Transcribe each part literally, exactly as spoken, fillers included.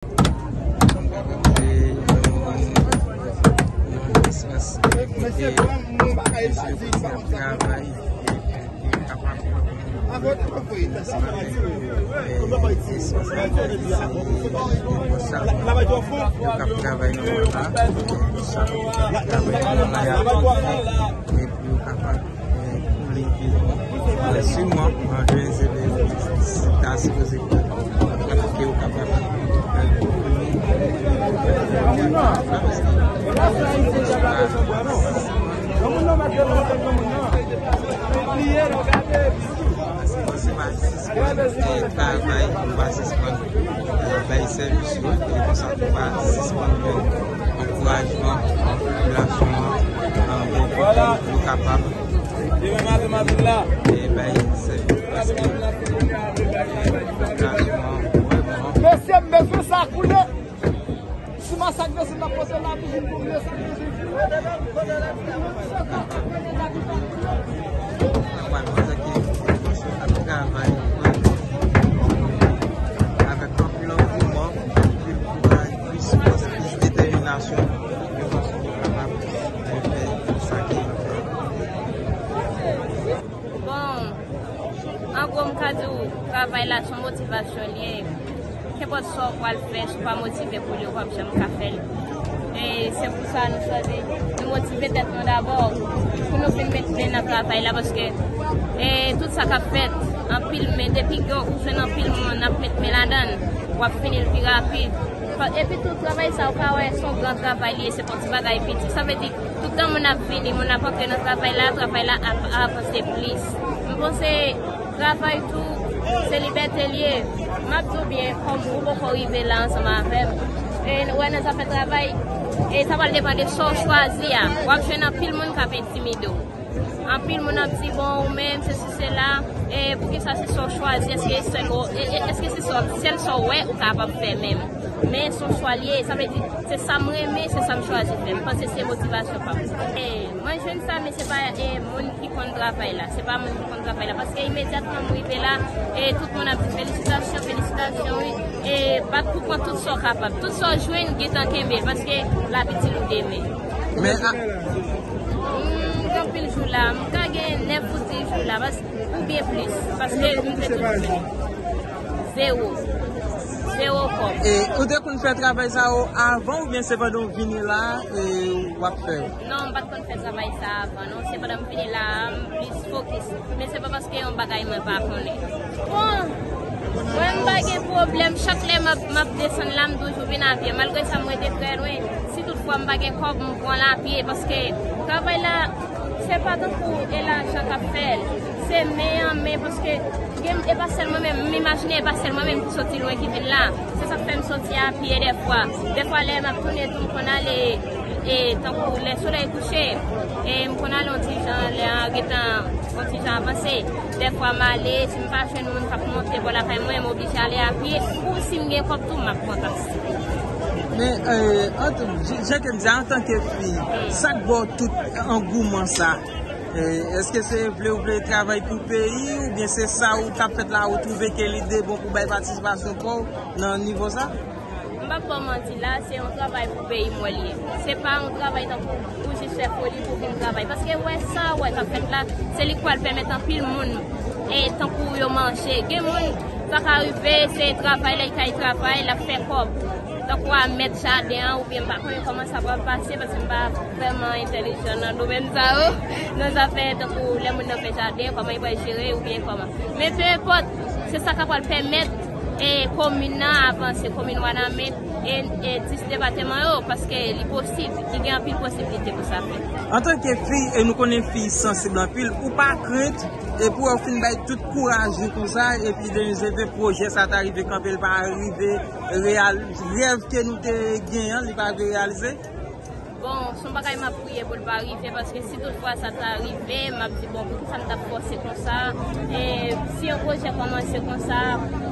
Se yon, yon espas kote mesye yo kontinye ap travay e pou yo kapab kontinye ap travay. Yo p ap travay nan mòn la, yo p ap travay nan mòn la, y ap kontinye e pou yo kapab Koule pi. Siman, malgre se ta sipoze ke yo kapab koule. Se pa sispann travay, se pa sispann bay sèvis yo, e konsa tou pa sispann bay ankourajman a popilasyon an, pou yo kapab e bay sèvis, paske popilasyon an vrèman. Mesye, m bezwen sa koule. Si masak desann nan pote la, toujou pou m desann. Nòmalman, sa ki ap travay avèk anpil angouman, anpil kouraj, plis fòs, plis detèminasyon, de fason pou kapab fè sa ki ap fè. Bon, an gwo, m ka di w, travay la se yon motivasyon li ye. Kenpòt sa w pral fè, si w pa motive pou li, ou p ap janm ka fè l. E se pou sa nou chwazi, nou motive tèt nou dabò, pou nou vin met men nan travay la, paske, e, tout sa k ap fèt, anpil men, depi gen, ou jwenn anpil moun ap met men ladan l, w ap fini l pi rapid. Pa-, epi tou, travay sa, ou ka wè, se yon gran travay li ye, se pa yon ti bagay piti. Sa vle di, toutan moun ap vini, moun ap antre nan travay la, travay la ap avanse plis. M panse travay tou, se libète l ye. M ap di w byen, kòm ou poko rive la ansanm avè m, e, ou wè nan zafè travay, e sa pral depann de sa w chwazi a. W ap jwenn anpil moun k ap entimide w. Anpil moun ap di, "Bon, ou menm, sesi, sela, e poukisa se sa w chwazi? Èske sèl, e, e, èske se sa, sèl sa w wè ou kapab fè menm?" Men se yon chwa l ye, sa vle di, se sa m renmen, se sa m chwazi fè. M panse se motivasyon pa m. E, mwen jwenn sa, men se pa, e, moun ki konn travay la. Se pa moun ki konn travay la. Paske imedyatman m rive la, e tout moun ap di, "Felisitasyon, felisitasyon, wi." E bat pou kont tout sa w kapab. Tout sa w jwenn, gentan kenbe l, paske l ap itil ou demen. Men a- M gen anpil jou la. M ka gen nèf ou dis jou la, paske, oubyen plis, paske m te toujou. Zewo. Zewo kòb. E ou te konn fè travay sa yo avan oubyen se pandan w vini la, e, w ap fè yo? Non, m pa t konn fè travay sa avan, non. Se pandan m vini la, m plis fokis. Men se pa paske yon bagay mwen pa konnen. Bon, mwen m pa gen pwoblèm. Chak lè m ap, m ap desann la, m toujou vin a pye. Malgre sa, m rete trè lwen. Si toutfwa m pa gen kòb, m pran l a pye. Paske travay la, se pa tankou e lajan k ap fè l. Se men an men, paske gen, e pa sèl mwen menm, m imajine e pa sèl mwen menm ki soti lwen ki vin la. Se sa k fè m soti a pye dèfwa. Dèfwa, lè m ap tounen tou, m konn ale, e tankou lè solèy kouche, e m konn ale yon ti jan, lè an gentan yon ti jan avanse. Dèfwa, m ale, si m pa jwenn moun k ap monte bò lakay mwen, m oblije ale a pye. Ou si m gen kòb tou, m ap pran taksi. Men, e, ant, jan, jan ke m di, antanke fi, sa k ba w tout angouman sa? E, èske se vle ou vle travay pou peyi, oubyen se sa ou t ap fèt la, ou twouve ke li de bon pou bay patisipasyon pa w nan nivo sa? M p ap ba w manti, la, se yon travay pou peyi m wè l ye. Se pa yon travay tankou ou jis fè foli pou vin travay. Paske wè sa, wè k ap fèt la, se li k pral pèmèt anpil moun, e, tankou yo manje. Gen moun, sa ka rive, se travay la, li kay travay, l ap fè kòb. Tankou a mèt jaden an, oubyen m pa konnen kòman sa pral pase, paske m pa vrèman entèlijan nan domèn sa yo, nan zafè tankou lè moun nan fè jaden, kòman li pral jere oubyen kòman. Men pe enpòt, se sa k ap pral pèmèt, e, komin nan avanse, komin Wanament, e, e dis depatman yo, paske li posib, li gen anpil posiblite pou sa fèt. Antanke fi, e nou konnen fi sansib anpil, ou pa krent, e pou w fin bay tout kouraj ou konsa, epi de se pwojè sa ta rive kanpe, l pa rive reyal-, rèv ke nou te genyen an, li pa rive reyalize? Bon, se yon bagay m ap priye pou l pa rive, paske si toutfwa sa ta rive, m ap di, "Bon, poukisa m t ap fòse konsa? E si yon pwojè kòmanse konsa,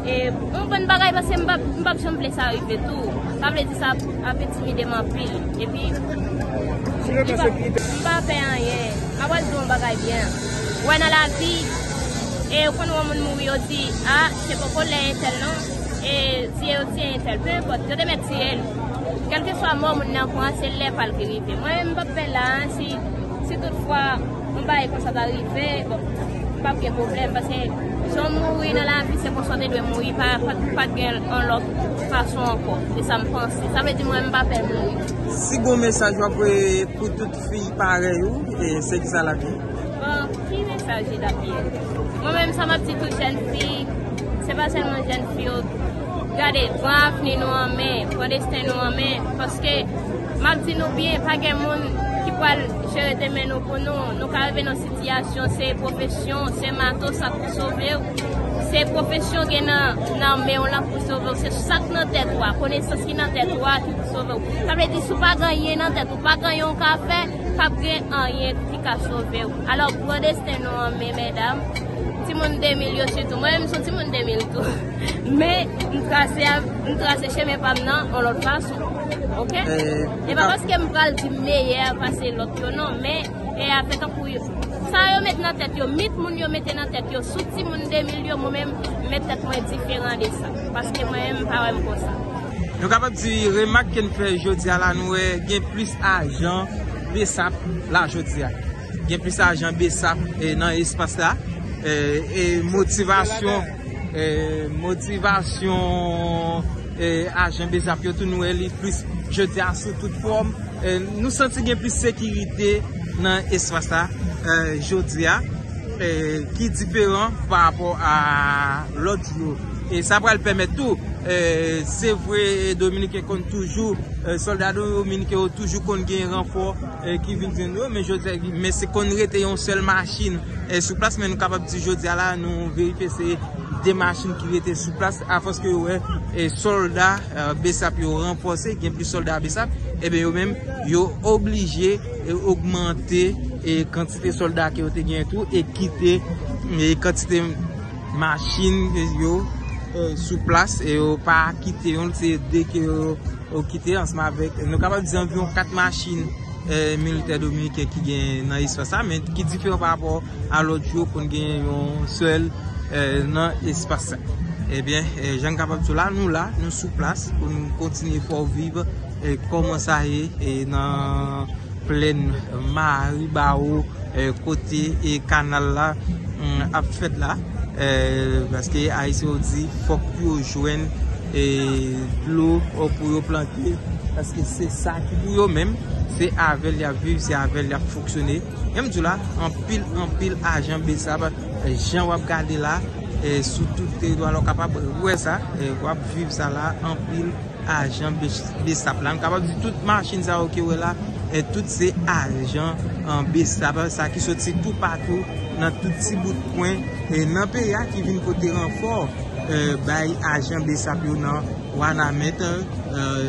e yon bann bagay, paske m p ap, m p ap janm vle sa rive tou." Sa vle di sa ap, ap entimide m anpil. Epi, li pa, m pa pè anyen. M ap pral di yon bagay byen. Ou wè nan lavi, e ou konn wè yon moun mouri, yo di, "A, se poko lè entèl non." E tiye yo tiye entèl, pe enpòt, yo te mèt tiye l. Kèlkeswa mò moun nan pran, se lè pa l ki rive. Mwen menm, m p ap pè la, si, si toutfwa yon bagay konsa ta rive, bon, m p ap gen pwoblèm, paske jan w mouri nan lavi, se konsa w te dwe mouri, pa, pa, pa t gen yon lòt fason ankò. Se sa m panse. Sa vle di mwen, m pa pè mouri. Si gon mesaj w ap voye pou tout fi parèy ou, e se kisa l ap ye? Bon, ki mesaj li t ap ye? Mwen menm, sa m ap di tout jèn fi, se pa sèlman jèn fi yo, gade, pran avni nou an men, pran desten nou an men, paske m ap di nou byen, pa gen moun ki pral jere demen nou pou nou. Nou ka rive nan sitiyasyon, se pwofesyon, se mato sa k pou sove w. Se pwofesyon gen nan, nan men w la k pou sove w. Se sa k nan tèt ou a, konesans ki nan tèt ou a ki pou sove w. Sa vle di, si w pa gen anyen nan tèt ou, pa gen anyen w ka fè, p ap gen anyen ki ka sove w. Alò, pran desten nou an men, medam. Timoun de mil yo sitou. Mwen menm, m se yon timoun de mil tou. Men, m trase, m trase chemen pa m nan yon lòt fason. Oke? E pa paske m pral di m meyè pase lòt yo, non. Men, e a fè tankou yo. Sa yo met nan tèt yo, mit moun yo mete nan tèt yo, sou timoun de mil yo, mwen menm, m met tèt mwen diferan de sa. Paske mwen menm, m pa wè m konsa. Nou kapab di, remak ke n fè jodi a la, nou wè gen plis ajan BSAP la jodi a. Gen plis ajan BSAP, e, nan espas la. E, e motivasyon, e, motivasyon, e, ajan BSAP yo tou, nou wè li plis jodi a sou tout fòm. E, nou santi gen plis sekirite nan espas la, e, jodi a, e, ki diferan pa rapò a lòt jou yo. E sa pral pèmèt tou, e, se vre, e, Dominiken konn toujou, e, sòlda dominiken yo toujou konn gen ranfò, e, ki vin jwenn yo, men jodi a, men se konn rete yon sèl machin, e, sou plas, men nou kapab di jodi a la, nou verifye se de machin ki rete sou plas, afòs ke yo wè, e, sòlda, e, BSAP yo ranfòse, gen plis sòlda BSAP, ebyen yo menm, yo oblije, e, ogmante, e, kantite sòlda ke yo te genyen tou, e kite, e, kantite machin yo, e, sou plas, e yo pa kite yon, se de ke yo, yo kite ansanm avèk, nou kapab di anviwon kat machin, e, militè dominiken ki gen nan espas sa, men ki diferan pa rapò a lòt jou, konn gen yon sèl, e, nan espas sa. Ebyen, e, jan n kapab di w la, nou la, nou sou plas pou nou kontinye fè w viv, e, kòman sa ye, e, nan plèn Maribawo, e, kote, e, kanal la, mm, ap fèt la. E, paske Ayisyen yo di, fòk yo jwenn, e, dlo, o, pou yo plante, paske se sa ki pou yo menm, se avè l y ap viv, se avè l y ap fonksyone. Menm di w la, anpil, anpil ajan BSAP, e, jan w ap gade la, e, sou tout teritwa la, w kapab wè sa, e, w ap viv sa la, anpil ajan BSAP la. M kapab di tout machin sa yo ke w wè la, e, tout se ajan, e, BSAP, sa ki soti toupatou nan tout ti bout kwen, e, nan peyi a ki vin pote ranfò, e, bay ajan BSAP yo nan Wanament, e,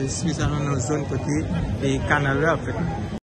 espesyalman nan zòn kote, e, kanal la ap fèt.